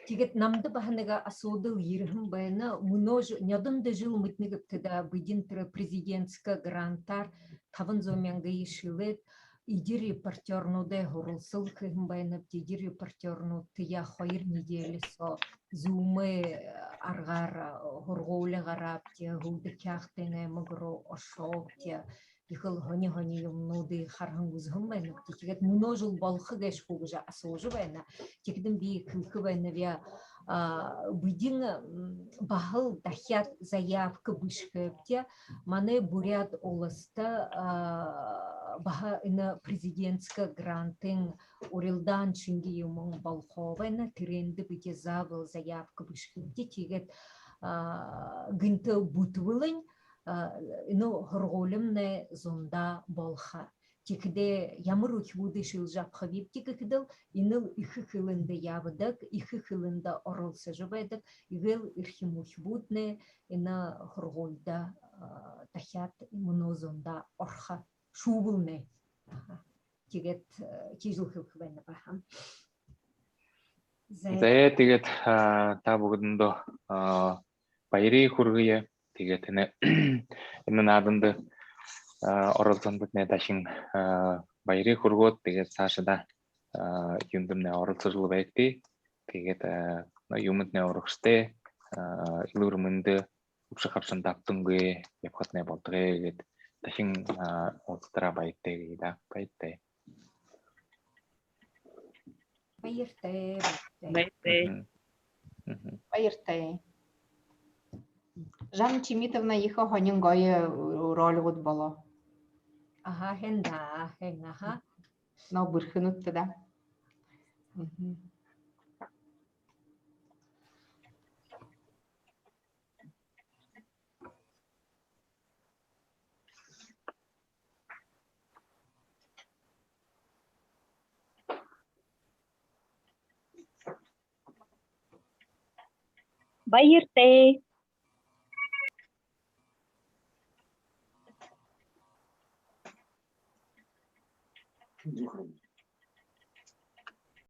Тиигээд намда баһа нэгэ асуудал ерэһэн байна. Мүнөө ж-, нёдондо жэл мэднэ гээбта даа, бидэн тэрэ президентскэ грантаар табан зуун мянга шэлээд, эдир репортёрнуудай һуралсал хэһэн байнабди, эдир репортёрнуудтаяа хоёр неделя соо Zoom-ой аргаар һургуули гараабди, Хүлдэ Хяагтын аймаг руу ошообди, ехэл һонин-һонин юумэнүүдые хараһан үзэһэн байнабди. Тиигээд мүнөө жэл болохо гээшэ гү гэжэ асуужа байна. Тиихэдэнь би хэлэхэ байнаб, а, бидэн, м, баһал дахяад заявка бэшэхэбди. Манай Буряад Уласта, а, баһа энэ президентскэ грантын урилдаан шэнги юумэн болохоо байна. Тэрээндэ бидэ заабол заявка бэшэхэбди. Тиигээд, а, гэнтэ бүтэбэлынь, а, энэ һургуулимнай зундаа болохо. Тиихэдээ ямар үхибүүдые шэлэжэ абахабибди гэхэдэл, энэл эхэ хэлэндэ ябадаг, эхэ хэлэндэ оролсожо байдаг, эгээл эрхим үхибүүднай энэ һургуулида, а, дахяад мүнөө зундаа орохо, шүүбэлнай. Аха. Тиигээд, э, тиижэл хэлэхэ байнаб, аха. Зэ. Зэ, тиигээд, а, та бүгэдэндөө, а, баярые хүргэе. Тиигээд энэ, энэ нааданда, а, оролсоһондотнай дахин, а, баярые хүргөөд, тиигээд саашадаа, а, юундэмнай оролсожол байгты. Тиигээд, а, ну, юумэндэтнай урагшатай, а, элүүр мэндэ, үбшэ хабшанда абтангүй ябахатнай болтогой гээд, дахин, а, уулзатараа баяртай гэе даа. Баяртай. Баяртай, баяртай. Баяртай. Мгм. Мгм. Баяртай. Жанна Чимитовна, ехэ һонин гоё ролигууд болоо. Аха, һайн даа, һайн, аха. Но бэрхэнүүд даа. Мгм. Баяртай.